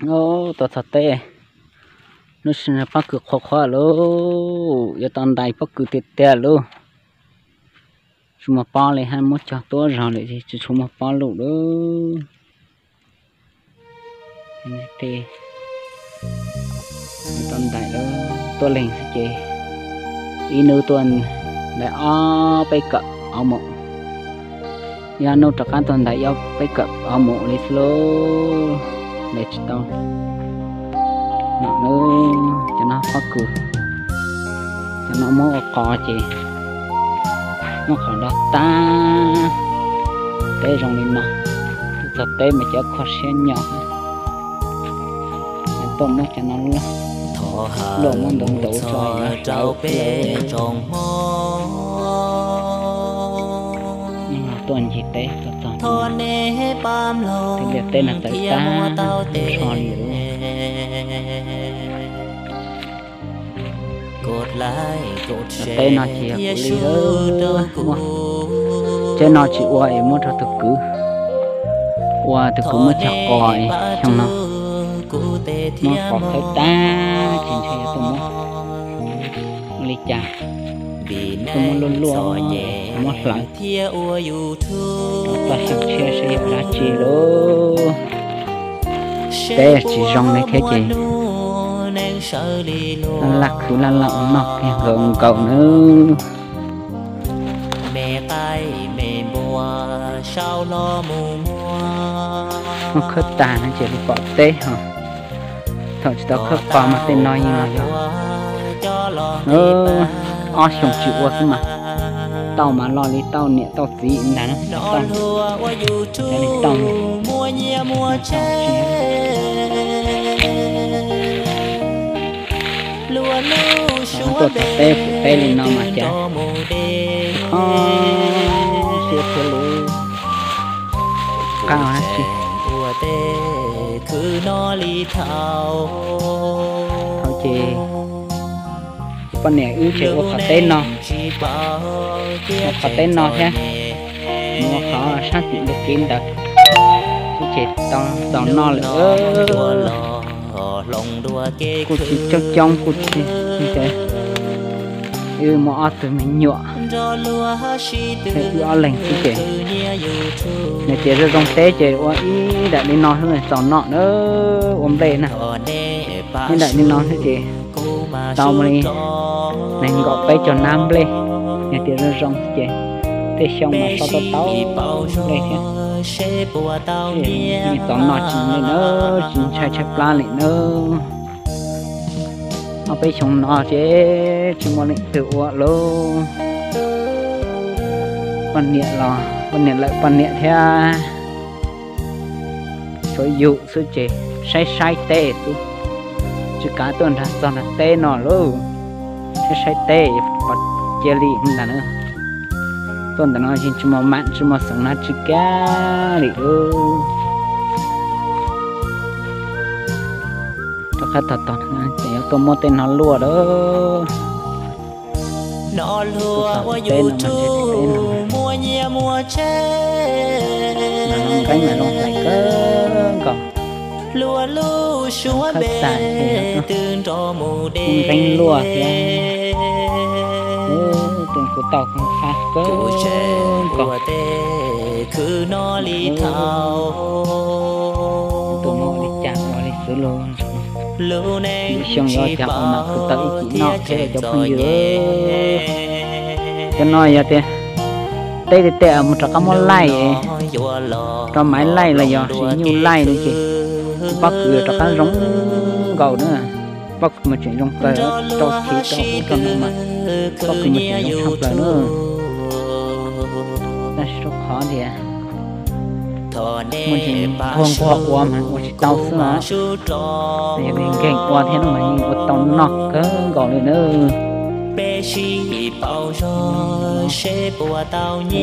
Tuaj txog teb, lub sij hawm pob kws qhuav qhuav lauj, yuav tau ntais pob kws tiag tiag lauj. Tsis muaj pob li hab, muab cog tuab zog lawm ces tsis tshua muaj pob lawm lauj. Tau ntais lauj, tuaj leeg ces ib hnub tuaj ntais ob peb kawm ob mus, ib hnub rov qab tuaj ntais ob peb kawm ob mus li xwb lauj. Ntais tsis tau. No, cov no pob kws, cov no muab ua qos ces muab qhov nrov tag. Teb zoo li no, txog teb mas cov kho siab nyo. Tuaj muab cov no luaj, muab ntau ntau tso hlawv. Tuaj ncig teb tuaj txog, liaj teb no txawv tag nrho li. Teb no ces yog kuv li, teb no tsis ua es muab rau tus kwv ua, tus kwv muab cog qos xyoo no, muab qos khawb tag ces ntshe yuav tuaj muab ua li cas, tuaj muab luaj luaj, muab hlawv rau txoj xyoo tshiab seb yog dab tsi lauj. Teb tsis zoo li thiab ces laj khwv laj laj noj kiag nkaus nkaus nawb. Muab khawb tag no ces li pom teb ho. Thaum tsis tau khawb qos mas tej no yeej los yog ob xyoos tsis ua xwb mas tauj mas loj li tauj niam tauj txiv ntag na. Tauj, cov neeg tauj, tuaj txog teb pum teb li no mas cas kho siab thiab lauj. Qab dab tsi. Thaum ces poj niam wb tseem ua qhov teb no, ua qhov teb no thiab, mus ua qhov sab tim ntug kev ntawd, wb tseem tau txaus noj lawm. Kuj tsis coob coob kuj tsis, wb muaj ob tug me nyuam, wb ob leeg xwb ces nws tias zoo zoo teb ces ua ib daim li no xwb txaus noj na, ua nplej na. Ib daim li no xwb ces tau mus li nees nkaum peb caug nab nplej, nws tias zoo zoo xwb ces tej xyoo mas so tau tau nplej thiab. Txaus noj tsis li na, tsis ntshai tshaib plab li na. Ob peb xyoo no ces tsis muaj leej twg ua lauj. Poj niam los poj niam lawm poj niam thiab, tsuav yus xwb ces saib saib teb xwb, tsis kav tuaj nrog txog nrog teb no lauj. Saib saib teb pov cia li ntag na. Tuaj ntawm no yeej tsis muaj mam tsis muaj xeem na tsis kiag li lauj. Rov qab tog tog ces yuav tuaj muab tej no luaj lauj. Teb no mas ntshe teb no nqeeb mas zoo hlais kawg nkaus. Khawb tag nqeeb luaj thiab. Tus kuv tau kuv qab kawg nkaus. Tus no ua li cas ua li xwb lauj. Xyoo yuav cas ua mas kuv tau ib cim noj thiab cov phooj ywg. Cov no yog tias teb tiag tiag mus rov qab muab laij, rau maiv laij los yog siv nyuj laij no ces pob kws rov qab zoo nkaus na. Pob kws mas tseem zoo txawv rau chiv rau ub rau no mas pob kws mas tseem zoo tshaj plaws na. Tab sis rau qhov tias muaj ntsis nquag nquag ua mas ua tsis tau xwb os. Yog nkeeg ua thiab no mas yeej ua tau noj kawg nkaus li na.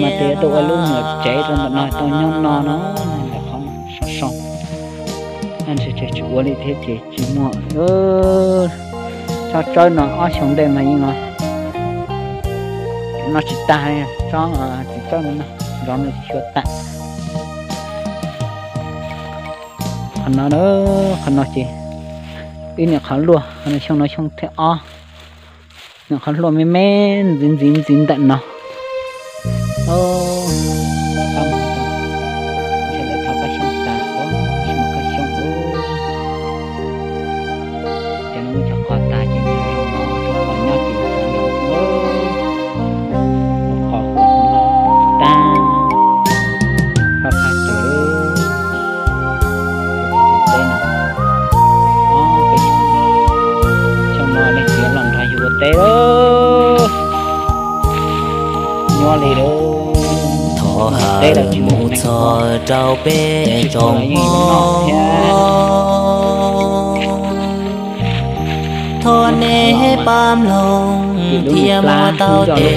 Mas tias tuaj ua lub nyuam tsev rau ntawm no tau nyob no no, ntawm qhov so so. Ntshe tsis ua li thiab ces tsis muaj. Tsob tsawb no ob xyoo ntej mas yeej no, no tsis tag, tsob txiv tsawb no no, nrov no xyuas tag. Qhov no, qhov no ces ib niam qhov luaj, qhov no xyoo no xyoo thib ob. Niam qhov luaj me me ntxiv ntxiv ntxiv ntawm no. Ntshe lawv thov kaj xyoo tas, tsis muaj kaj xyoo. Ces no muaj cov qhov tag ces nyob rau no, cov qhov nyob ces nyob rau no. Qhov qhov no tag, qhov qhov cawv. Teb no, xyoo no leej txiv los nrog yus ua teb lawm. Nyuaj li lawm. Thov hawm mus txog rau peb tsoom Hmoob, thov nej pab mloog thiab muab tau tes,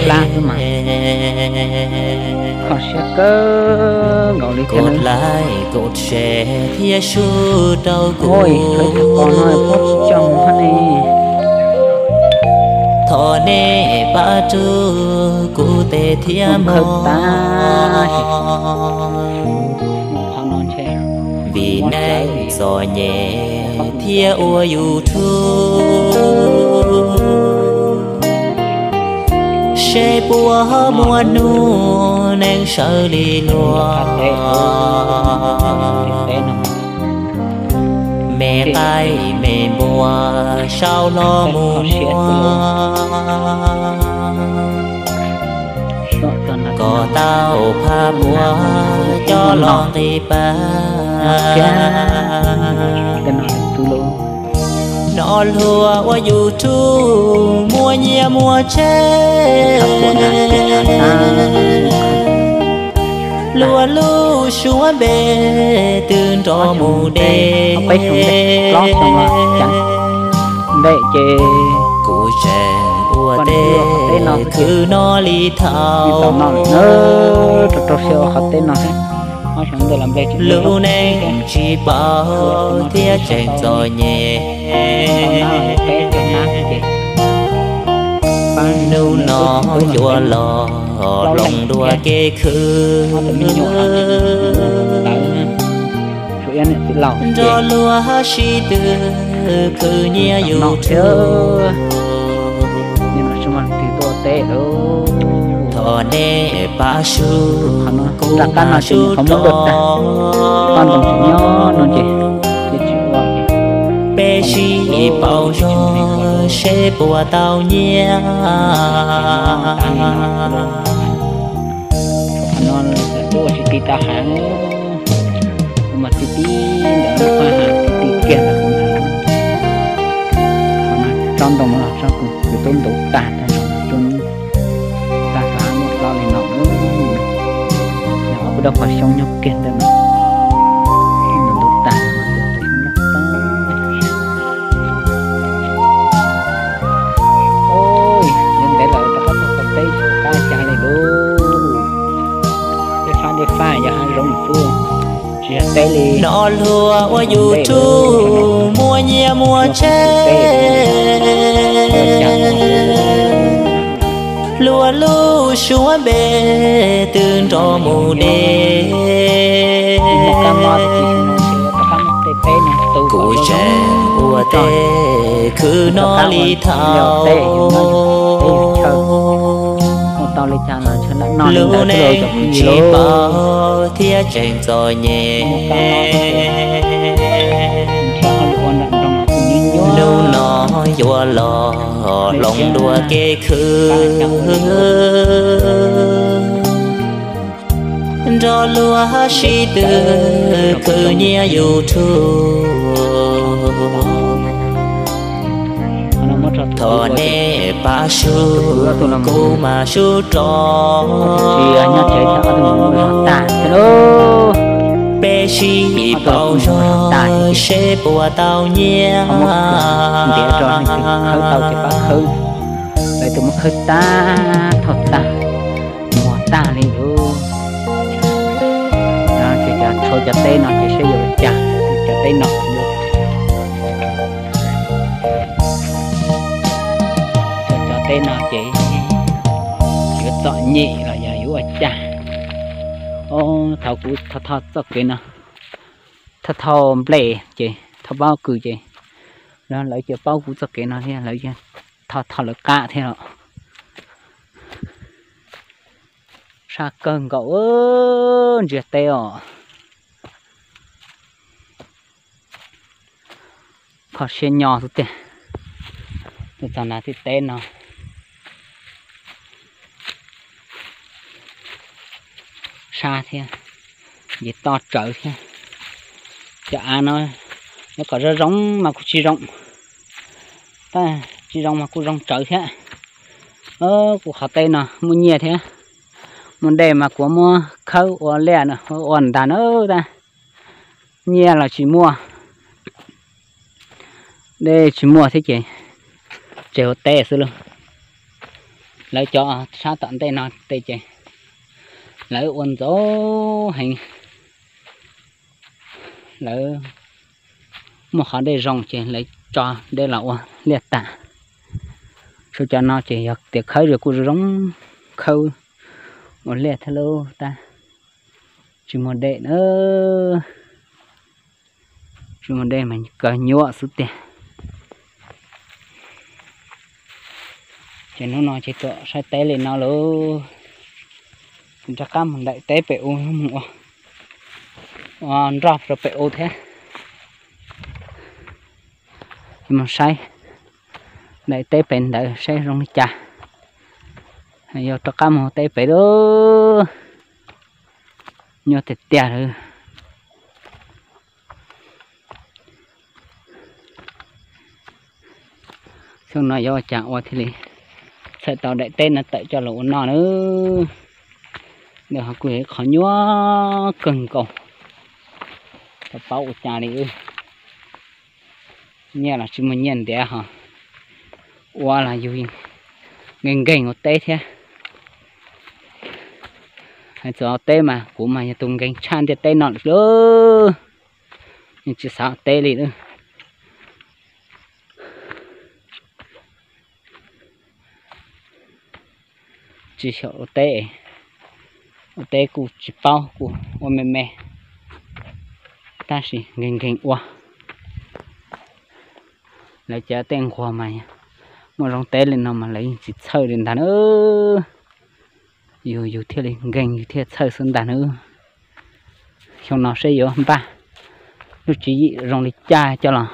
kho siab kawg nkaus li thiab. Kaum laij kaum tsev thiab sub rau kuv, thov nej pab rub kuv tes thiab mog, vim neej txom nyem thiab ua YouTube, seb puas muaj hnub neej sawv li luag. Me nqaij me npua sau hlo mus muag, kom tau phaj puas coj los nqis pab. No luag ua YouTube muaj nyiaj muaj tsev, luag lub suab npe twb nrov mus deb. Kuv tseem ua teb khwv no li thaum, lub neej tsis paub thiab tseem txom nyem. Hnub no yuav los hloov dua kev khwv, nrog luag sib tw khwv nyiaj YouTube. Thov nej pab sub kuv mas sub rog, peb sib pauv zog seb puas tau nyiaj. Tso ntoo no los tso, kuv twb ntaus tag, tag xav muaj hlob li no. Ob peb rau qhov xyoob nyob kiag ntawm no, ntaus tag. Yog ntev lawm rov qab txog qaum teb tsis pom qab cas li lauj. Tej fab tej fab yog hav zoov xwb, tsis yog teb li. No luag ua YouTube muaj nyiaj muaj tsev, luag lub suab npe twb nrov mus deb. Kuv tseem ua teb khwv no li thaum, lub neej tsis paub thiab tseem txom nyem. Hnub no yuav los hloov dua kev khwv, nrog luag sib tw khwv nyiaj YouTube. Thov nej pab sub kuv mas sub rog, peb sib pauv zog seb puas tau nyiaj. Lawv tus muab khawb tag, thauj tag, muag tag li lauj. Ces cov tshuav cov teb no ces saib yuav ua cas, cov teb no, cov teb no ces yuav txom nyem los yog yuav ua cas. Thaum kuv thov thov txoj kev no, thauj thauj nplej ces thauj pob kws ces lawv cia paub kuv txoj kev no thiab lawv cia thauj thauj lawv qab thiab os. Sab kawg nkaus, ntsiag teb os. Kho siab nyo xwb tiag. Tuaj txog nram tej teb no sab thiab, nce toj tsawv thiab. Cov av no yuav kom zoo zoo mas kuj tsis zoo, tab tsis zoo mas kuj zoo tsawv thiab. Kuv qhov teb no muaj nyiaj thiab, muaj dej mas kuv muab khawb ua liaj ua ntag na, tab nyiaj los tsis muaj, dej tsis muaj thiab ces tseg ua teb xwb lauj. Lawv cov sab tom ntej no tej ces lawv ua ntxauv heev, lawv muaj qhov dej zoo ces lawv tso dej los ua liaj tas. Tshuav cov no ces yog tias khawb ces kuj zoo zoo, khawb ua liaj thiab lauj, tab tsis muaj dej na. Tsis muaj dej mas kawg nyuaj xwb tiag. Ces hnub no ces tuaj saib teb li no lauj, rov qab mus ntaus teb pem u, mus ua nroj rau pem u thiab. Mus saib ntaus teb pem ntawd saib zoo li cas, yog rov qab mus teb pem lauj. Nyuaj tiag tiag lawm. Xyoo no yuav ua cas ua thiaj li txhawm tau daim teb no tawm coj los ua noj na. Ntawm ho kuj yog ib qhov nyuaj kawg nkaus, tsis paub ua cas li. Nyiaj los tsis muaj nyiaj ntiav ho ua los yus nkees nkees ua teb thiab. Hais txog ua teb mas kuv mas yog tus nkees tshaj ntiaj teb no lawm lauj, yeej tsis xav ua teb li lauj. Tsis xyaum ua teb, ua teb kuj tsis paub, kuj ua me me, tab sis nkees nkees ua. Lawv cov tej nquag mas muaj zoo teb li no mas lawv yeej tsis txhawj li ntag na. Yus yus thiaj li nkees yus thiaj txhawj xwb ntag na. Xyoo no seb yuav npaj lub tswv yim zoo li cas coj los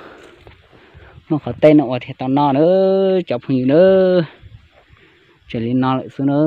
muab qhov teb no ua thiaj tau noj na, cov phooj ywg na. Tsis li no lawm xwb na.